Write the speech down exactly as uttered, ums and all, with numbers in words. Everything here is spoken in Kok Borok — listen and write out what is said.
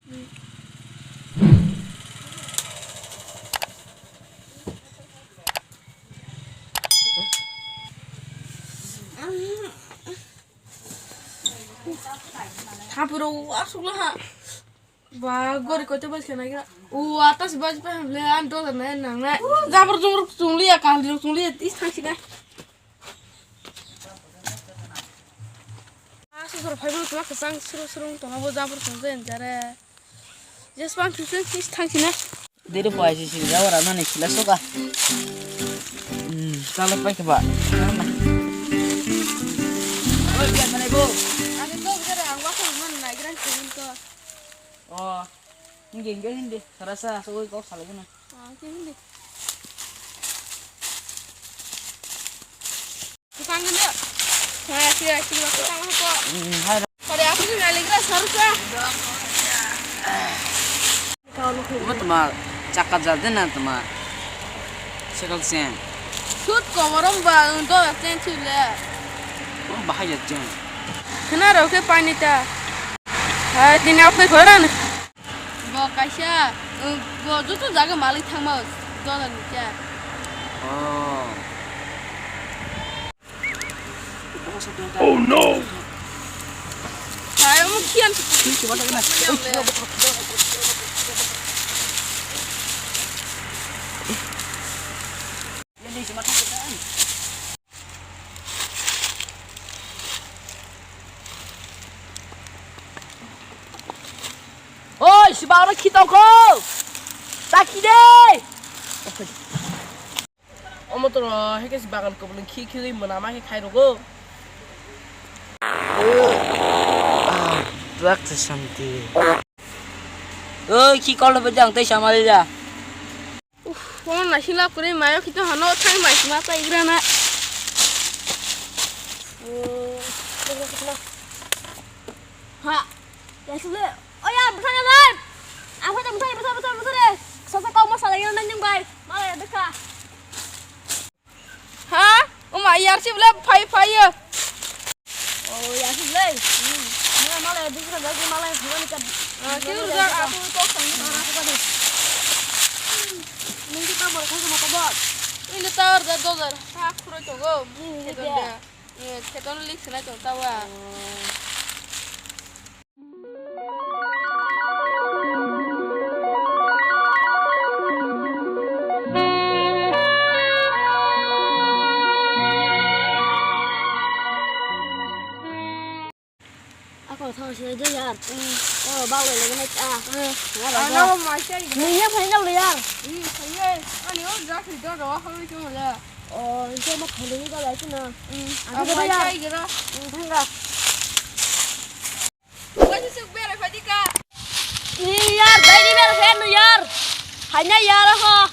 Thapiro asukla ha. Ba gori koito bai khena ga. U atas bai pa hamle an dolar na nang na. Jabor jumur chungli ya kal jumur chungli ya is thang sina. Asuk sor phai bulu tuma kesang suru suru tuma bo jabor chungli ya jare. Jespan thuseng sis thang sina. Diri pai si sini jawara nani sila soka. Hmm, kalau pai keba. Oi, biar mana ibu? Agi to biar ang wakil mana naigrang sini to. Oh, ini gengge hindi. Sarasa, so kau salah guna. Ah, oke hindi. Tukang gede. Hai, asli, asli, tukang apa? Hmm, hai. Kare aku ni naligra sarusa. Uma tuma chakka jal de na tuma. Sekal sen. Sut komorom ba, undo sen chule. Bahai jat jen. Kena rau ke pani ta. Hai, tini aku koran. Bo kaisa, um, bo joto jaga malik thangma dolar ni cha. Oh. Oh no! Hai, omo khian. Oi, si bagwi khitokho. Takhi de. Omo toro heke si bagan kubulung khi khi mwnama khe khai rogo. Baksa santi. Oi, khi kol bejang tei samali ja. Uff, phone naising lab kwrwi mayo khito hano thang mai sima chai igrana. Ha, yaisle. Oya, bwsana bai. Ang phai bwsana, bwsana, bwsana, bwsana. Sasa kau masala yang nang bai. Malai dekha. Ha? Oma, yarsi bole phai phai ya. Oh, yarsi bole. Hmm. Mana malai dukra dagi malai phai ni ka. Ah, kiu jar aku tok sang ni. Nung kita bor kau sama tabak. Ini tar da dolar. Ha, khuroi togo. Hmm, ini dia. Eh, kheton lik sina chong tawa. Ako thang sini je yar. Oh, bau le le na. Ano ma sai. Ni ya phai na le yar. Ni sai. Ani o ja khi do ro ha ri ko le. Oh, ini mau khandung juga lah itu nah. Hmm. Aku mau cari kira. Hmm, enggak. Bukan sih beres aja kak. Ini yar, baik ini beres ya, nu yar. Hanya yar ho.